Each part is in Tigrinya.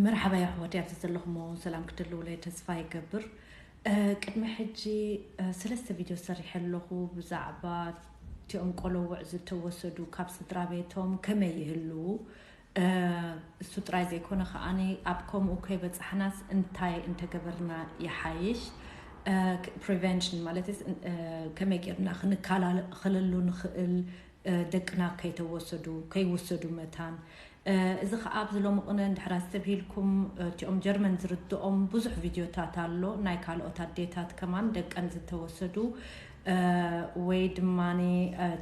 መርሓባ የሕዋት፣ ኣብዚ ዘለኹሞ ሰላም ክትህልውለይ ተስፋ ይገብር። ቅድሚ ሕጂ ሰለስተ ቪድዮ ሰሪሐ ኣለኹ ብዛዕባ እቲኦም ቆለውዕ ዝተወሰዱ ካብ ስድራ ቤቶም ከመይ ይህልዉ። እሱ ጥራይ ዘይኮነ ከዓኒ ኣብ ከምኡ ከይበጻሕናስ እንታይ እንተገበርና ይሓይሽ። ፕሪቨንሽን ማለት ከመይ ጌርና ክንከላኸለሉ ንኽእል፣ ደቅና ከይተወሰዱ ከይውሰዱ መታን። እዚ ከዓ ኣብዚ ሎሚ ቅነ እንድሕር ኣስተብሂልኩም እቲኦም ጀርመን ዝርድኦም ብዙሕ ቪድዮታት ኣሎ፣ ናይ ካልኦት ኣዴታት ከማን ደቀን ዝተወሰዱ ወይ ድማ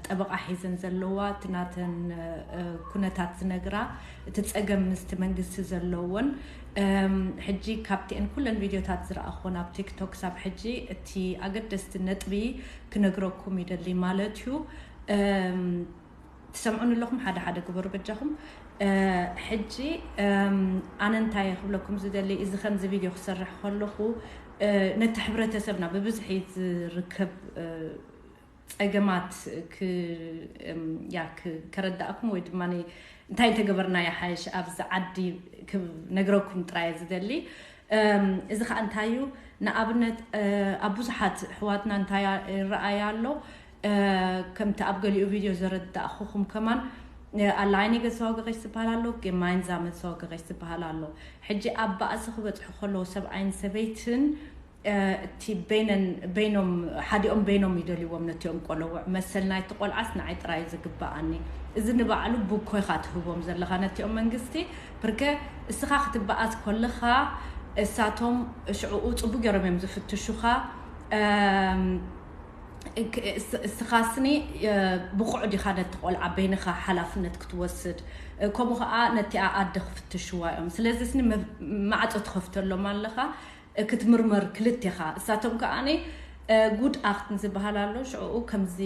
ጠበቃ ሒዘን ዘለዋ እቲ ናተን ኩነታት ዝነግራ፣ እቲ ፀገም ምስቲ መንግስቲ ዘለዎን። ሕጂ ካብቲአን ኩለን ቪድዮታት ዝረኣኹን ኣብ ቲክቶክ ሳብ ሕጂ እቲ ኣገደስቲ ነጥቢ ክነግረኩም ይደሊ ማለት እዩ። ትሰምዑን ኣለኹም? ሓደ ሓደ ግበሩ በጃኹም። ሕጂ ኣነ እንታይ ክብለኩም ዝደሊ፣ እዚ ከምዚ ቪድዮ ክሰርሕ ከለኹ ነቲ ሕብረተሰብና ብብዝሒ ዝርከብ ፀገማት ከረዳእኩም ወይ ድማ እንታይ እንተገበርና ይሓይሽ ኣብዚ ዓዲ ክነግረኩም ጥራየ ዝደሊ። እዚ ከዓ እንታይ እዩ? ንኣብነት ኣብ ብዙሓት ኣሕዋትና እንታይ ይረኣያ ኣሎ? ከምቲ ኣብ ገሊኡ ቪድዮ ዘረዳእኹኹም ከማን፣ alleiniges Sorgerecht ዝበሃል ኣሎ፣ gemeinsames Sorgerecht ዝበሃል ኣሎ። ሕጂ ኣብ ባእሲ ክበፅሑ ከለዉ ሰብኣይን ሰበይትን እቲ በይነን በይኖም ሓዲኦም በይኖም ይደልይዎም ነቲኦም ቆለውዕ። መሰል ናይቲ ቆልዓስ ንዓይ ጥራይ ዝግበኣኒ። እዚ ንባዕሉ ብኮይኻ ትህቦም ዘለኻ ነቲኦም መንግስቲ። ብርከ እስኻ ክትበኣስ ኮለኻ እሳቶም ሽዕኡ ጽቡቅ ገይሮም እዮም ዝፍትሹኻ። እስኻ ስኒ ብቑዕ ዲኻ ነቲ ቆልዓ በይንኻ ሓላፍነት ክትወስድ፣ ከምኡ ከዓ ነቲኣ ኣደ ክፍትሽዋ እዮም። ስለዚ ስኒ ማዕፆ ትኸፍተሎም ኣለኻ ክትምርመር ክልቴኻ። እሳቶም ከዓኒ ጉድ ኣክትን ዝበሃል ኣሎ። ሽዕኡ ከምዚ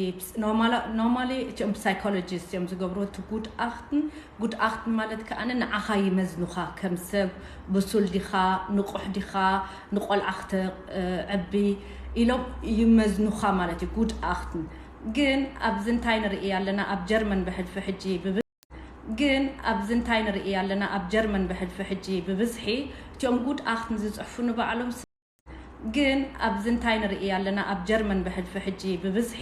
ኖርማሊ እቲኦም ሳይኮሎጂስት እዮም ዝገብሩ እቲ ጉድ ኣክትን። ጉድ ኣክትን ማለት ከዓኒ ንዓኻ ይመዝኑኻ ከም ሰብ፣ ብሱል ዲኻ፣ ንቑሕ ዲኻ፣ ንቆልዓ ክተዕቢ ኢሎም ይመዝኑኻ ማለት እዩ። ጉድ ኣክትን ግን ኣብዚ እንታይ ንርኢ ኣለና? ኣብ ጀርመን ብሕልፊ ሕጂ ግን ኣብዚ እንታይ ንርኢ ኣለና? ኣብ ጀርመን ብሕልፊ ሕጂ ብብዝሒ እቲኦም ጉድ ኣክትን ዝፅሕፉ ንባዕሎም ግን ኣብዚ እንታይ ንርኢ ኣለና? ኣብ ጀርመን ብሕልፊ ሕጂ ብብዝሒ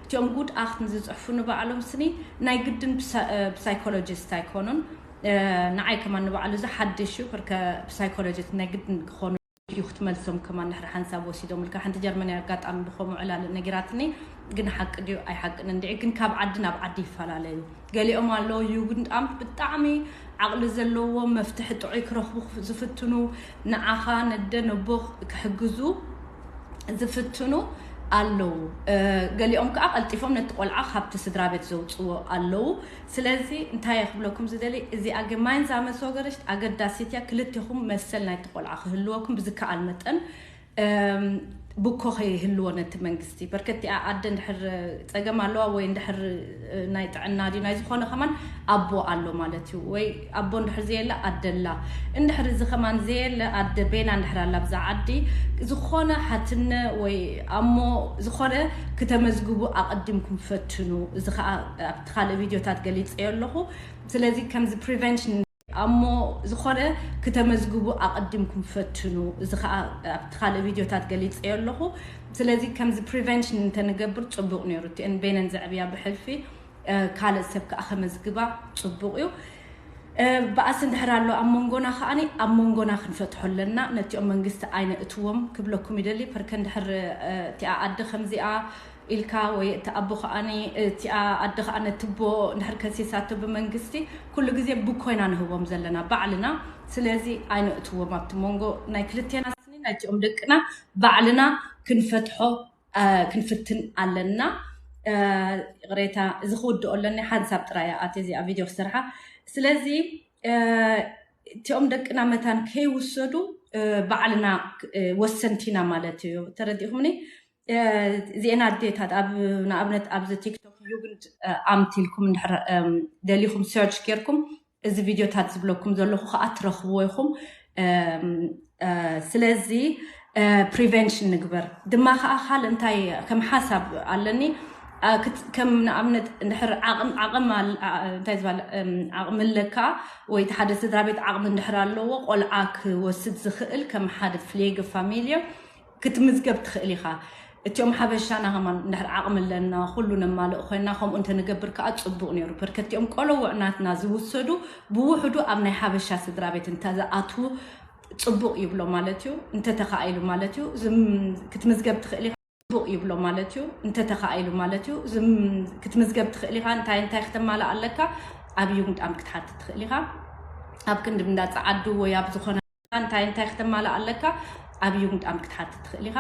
እቲኦም ጉድ ኣክትን ዝፅሕፉ ንባዕሎም ስኒ ናይ ግድን ብሳይኮሎጂስት ኣይኮኑን። ንዓይ ከማን ንባዕሉ እዚ ሓድሽ እዩ። ከርከ ብሳይኮሎጂስት ናይ ግድን ክኾኑ እዩ ክትመልሶም ከማን ድሕሪ ሓንሳብ ወሲዶምልካ። ሓንቲ ጀርመን ኣጋጣሚ ብኸምኡ ዕላል ነጊራትኒ። ግን ሓቂ ድዩ ኣይሓቅን እንድዒ ግን ካብ ዓዲ ናብ ዓዲ ይፈላለዩ። ገሊኦም ኣለዉ ዩግንዳምት ብጣዕሚ ዓቕሊ ዘለዎም መፍትሒ ጥዑይ ክረኽቡ ዝፍትኑ፣ ንዓኻ ነደ ነቦ ክሕግዙ ዝፍትኑ ኣለዉ። ገሊኦም ከዓ ቀልጢፎም ነቲ ቆልዓ ካብቲ ስድራ ቤት ዘውፅዎ ኣለዉ። ስለዚ እንታይ እየ ክብለኩም ዝደሊ፣ እዚኣ gemeinsame Sorgerecht ኣገዳሲት እያ። ክልቴኹም መሰል ናይቲ ቆልዓ ክህልወኩም ብዝከኣል መጠን ብኮ ከይህልዎ ነቲ መንግስቲ። በርከቲኣ ኣደ እንድሕር ፀገም ኣለዋ ወይ እንድሕር ናይ ጥዕና ድዩ ናይ ዝኾነ ከማን ኣቦ ኣሎ ማለት እዩ። ወይ ኣቦ እንድሕር ዘየለ ኣደላ እንድሕር እዚ ከማን ዘየለ ኣደ ቤና እንድሕር ኣላ ብዛ ዓዲ ዝኾነ ሓትነ ወይ ኣሞ ዝኾነ ክተመዝግቡ ኣቐዲምኩም ፈትኑ። እዚ ከዓ ኣብቲ ካልእ ቪድዮታት ገሊፀዮ ኣለኹ። ስለዚ ከምዚ ፕሪቨንሽን ኣሞ ዝኾነ ክተመዝግቡ ኣቐዲምኩም ፈትኑ። እዚ ከዓ ኣብቲ ካልእ ቪድዮታት ገሊፀዮ ኣለኹ። ስለዚ ከምዚ ፕሪቨንሽን እንተንገብር ፅቡቕ ነይሩ። እቲአን ቤነን ዘዕብያ ብሕልፊ ካልእ ሰብ ከዓ ከመዝግባ ፅቡቕ እዩ። ባእሲ እንድሕር ኣሎ ኣብ መንጎና ከዓኒ ኣብ መንጎና ክንፈትሖ ኣለና። ነቲኦም መንግስቲ ኣይነእትዎም ክብለኩም ይደሊ። ፐርከ እንድሕር እቲኣ ኣደ ከምዚኣ ኢልካ ወይ እቲ ኣቦ ከዓኒ እቲኣ ኣደ ከዓ ነትቦ እንድሕር ከሲሳቶ ብመንግስቲ ኩሉ ግዜ ብኮይና ንህቦም ዘለና ባዕልና። ስለዚ ኣይነእትዎም ኣብቲ መንጎ ናይ ክልቴና ስኒ ናይቲኦም ደቅና ባዕልና ክንፈትሖ ክንፍትን ኣለና። ይቕሬታ እዚ ክውድኦ ኣለኒ ሓንሳብ ጥራይ ኣት እዚኣ ቪድዮ ክሰርሓ። ስለዚ እቲኦም ደቅና መታን ከይውሰዱ ባዕልና ወሰንቲና ማለት እዩ። ተረዲእኩምኒ? እዚአን ኣዴታት ኣብ ንኣብነት ኣብዚ ቲክቶክ ዩግንድ ኣምት ኢልኩም እንድሕር ደሊኹም ሰርች ጌርኩም እዚ ቪድዮታት ዝብለኩም ዘለኹ ከዓ ትረኽብዎ ኢኹም። ስለዚ ፕሪቨንሽን ንግበር ድማ ከዓ ካልእ እንታይ ከም ሓሳብ ኣለኒ። ከም ንኣብነት እንድሕር ዓቕም ዓቕም እንታይ ዝበሃል ዓቕሚ ኣለካ ወይ እቲ ሓደ ስድራ ቤት ዓቕሚ እንድሕር ኣለዎ ቆልዓ ክወስድ ዝኽእል ከም ሓደ ፍሌገ ፋሚልዮ ክትምዝገብ ትኽእል ኢኻ። እቲኦም ሓበሻና ከማን እንድሕር ዓቕሚ ኣለና ኩሉ ነማልእ ኮይና ከምኡ እንተንገብር ከዓ ፅቡቕ ነይሩ። ፐርከቲኦም ቆለውዕ ናትና ዝውሰዱ ብውሕዱ ኣብ ናይ ሓበሻ ስድራ ቤት እንተዝኣትዉ ፅቡቕ ይብሎ ማለት እዩ። እንተተኻኢሉ ማለት እዩ ክትምዝገብ ትኽእል ኢኻ። ፅቡቕ ይብሎ ማለት እዩ። እንተተኻኢሉ ማለት እዩ ክትምዝገብ ትኽእል ኢኻ። እንታይ እንታይ ክተማልእ ኣለካ? ኣብ ዩግንዳም ክትሓትት ትኽእል ኢኻ። ኣብ ክንዲ እንዳ ጸዓዱ ወይ ኣብ ዝኾነ እንታይ እንታይ ክተማልእ ኣለካ? ኣብ ዩግንዳም ክትሓትት ትኽእል ኢኻ።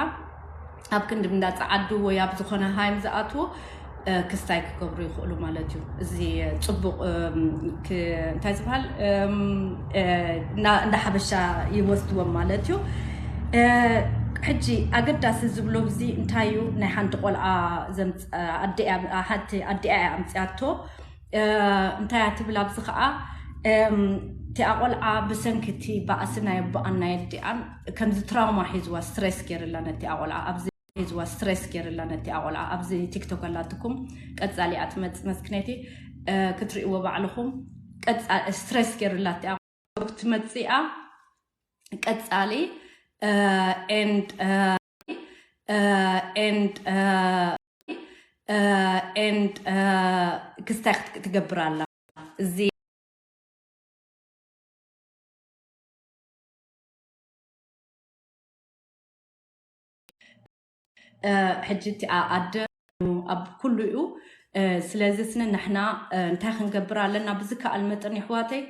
ኣብ ክንዲ እንዳ ጸዓዱ ወይ ኣብ ዝኾነ ሃይም ዝኣትዉ ክስታይ ክገብሩ ይኽእሉ ማለት እዩ። እዚ ፅቡቕ እንታይ ዝበሃል እንዳ ሓበሻ ይወስድዎም ማለት እዩ። ሕጂ ኣገዳሲ ዝብሎ እዚ እንታይ እዩ? ናይ ሓንቲ ቆልዓ ሓንቲ ኣዲኣ እያ ኣምፅያቶ። እንታይ እያ ትብል ኣብዚ ከዓ? እቲኣ ቆልዓ ብሰንኪ እቲ ባእሲ ናይ ኣቦኣን ናይ ኣዲኣን ከምዚ ትራውማ ሒዝዋ ስትሬስ ገይርላ ነቲኣ ቆልዓ ኣብዚ ሒዝዋ ስትሬስ ገይርላ ነቲኣ ቆልዓ ኣብዚ ቲክቶክ ኣላትኩም ቀፃሊ እያ ትመፅ መስክነቲ ክትርእይዎ ባዕልኹም ስትሬስ ገይርላ እቲኣ ክትመፅእ እያ ቀፃሊ and and and and ክስታይ ክትገብር ኣላ እዚ ሕጂ እቲኣ ኣደ ኣብ ኩሉ እዩ። ስለዚ ስኒ ንሕና እንታይ ክንገብር ኣለና? ብዝከኣል መጠን ይሕዋተይ